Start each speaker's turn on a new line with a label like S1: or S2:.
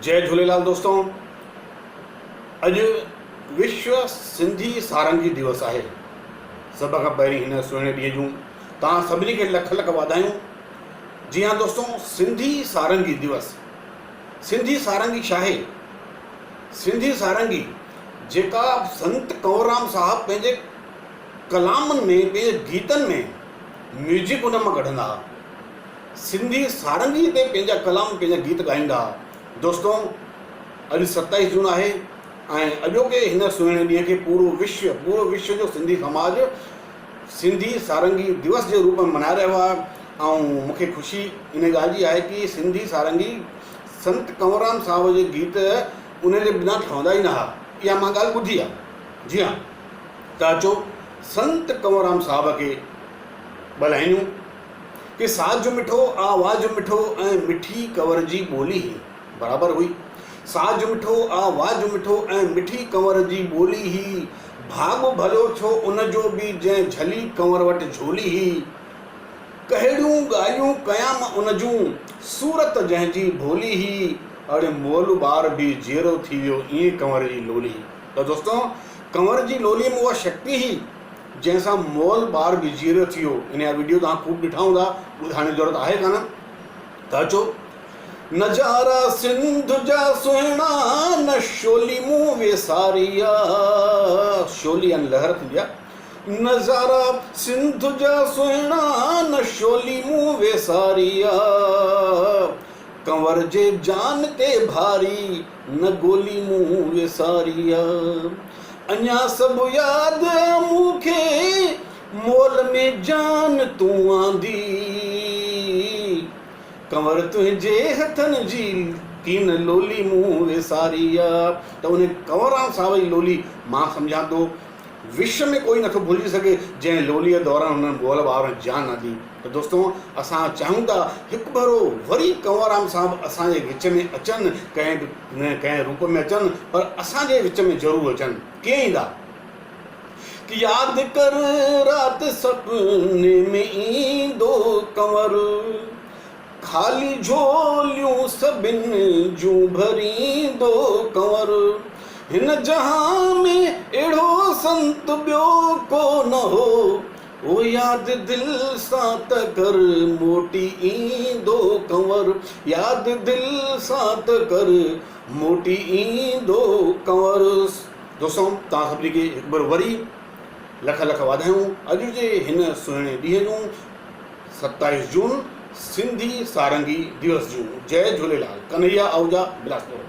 S1: جئي جهوليلال دوستو اڄ وشو سنڌي سارنگي ديوس آهي سڀ کان پهرين هن سهڻي ڏينهن جون توهان سڀني کي لک لک واڌايون جي ها دوستو سنڌي سارنگي ديوس سنڌي سارنگي ڇا آهي سنڌي سارنگي جيڪا سنت ڪنور رام صاحب پنهنجي ڪلامن ۾ پنهنجي گيتن ۾ ميوزڪ ان مان ڪڍندا ها سنڌي سارنگي تي پنهنجا ڪلام پنهنجا گيت ڳائيندا ها. دوستو اڄ 27 جون آهي ۽ اڄوڪي هن سهڻي ڏينهن کي پورو وشو پورو وشو جو سنڌي سماج سنڌي سارنگي ديوس جي روپ ۾ ملهائي رهيو آهي ۽ مون کي خوشي ان ڳالهه جي آهي ڪي سنڌي سارنگي سنت ڪنور رام صاحب جي گيت ان جي بنا ٺهندا ئي نه ها اها مان ڳالهه ٻڌي آهي جي ها ته اچو سنت ڪنور رام صاحب کي ٻلهائيون ڪي ساز مٺو، آواز مٺو ۽ مٺي ڪنور جي ٻولي هئي. برابر هئي. ساز مٺو، آواز مٺو ۽ مٺي ڪنور جي ٻولي هئي. ڀاڳ ڀلو ٿيو ان جو به جنهن جهلي ڪنور وٽ جهولي هئي. ڪهڙيون ڳالهيون ڪيان مان ان جون، صورت جنهن جي ڀولي هئي. اڙي مئل ٻار به جيئرو ٿي ويو ائين ڪنور جي لولي هئي. ته دوستو ڪنور جي لولي ۾ اها شڪتي هئي. جنهن سان مئل ٻار به جيئرو ٿي ويو. ان جا وڊيو توهان خوب ڏٺا هوندا، ٻڌائڻ جي ضرورت آهي ڪانه ته اچو. نظارا سنڌ جا سهڻا نه شولي مون ويساري آ شولي يعني لهر ٿيندي آ نظارا سنڌ جا سهڻا نه شولي مون ويساري آ ڪنور جي جان تي ڀاري نه گولي مون وساري آ اڃا سڀ ياد آ مون کي مول ۾ جان تون آندي ڪنور تنهنجي هٿن جي ڪين لولي مون وساري آ ته ان ڪنور رام صاحب جي لولي مان سمجهان ٿو وشو ۾ ڪوئي نٿو ڀلجي سگهي جنهن لوليء دوران هنن مئل ٻارن جان نه ڏني ته دوستو اسان چاهيون ٿا هڪ ڀيرو وري ڪنور رام صاحب اسان جي وچ ۾ اچن ڪنهن به نه ڪنهن روپ ۾ اچن پر اسان جي وچ ۾ ضرور اچن ڪيئن ايندا ڪي ياد ڪر رات سپني ۾ ايندو ڪنور خالي جهوليون سڀن جون ڀريندو ڪنور هن جهان ۾ اهڙو سنت ٻيو ڪو نه هو او ياد دل سان ته ڪر موٽي ايندو ڪنور ياد دل سان ته ڪر موٽي ايندو ڪنور. دوستو توهان سڀني کي هڪ ڀيرو وري لک لک واڌايون اڄ جي هن سهڻي ڏينهن جون 27 جون سنڌي سارنگي ديوس جون جئي جهوليلال ڪنهيا آهوجا بلاسپور.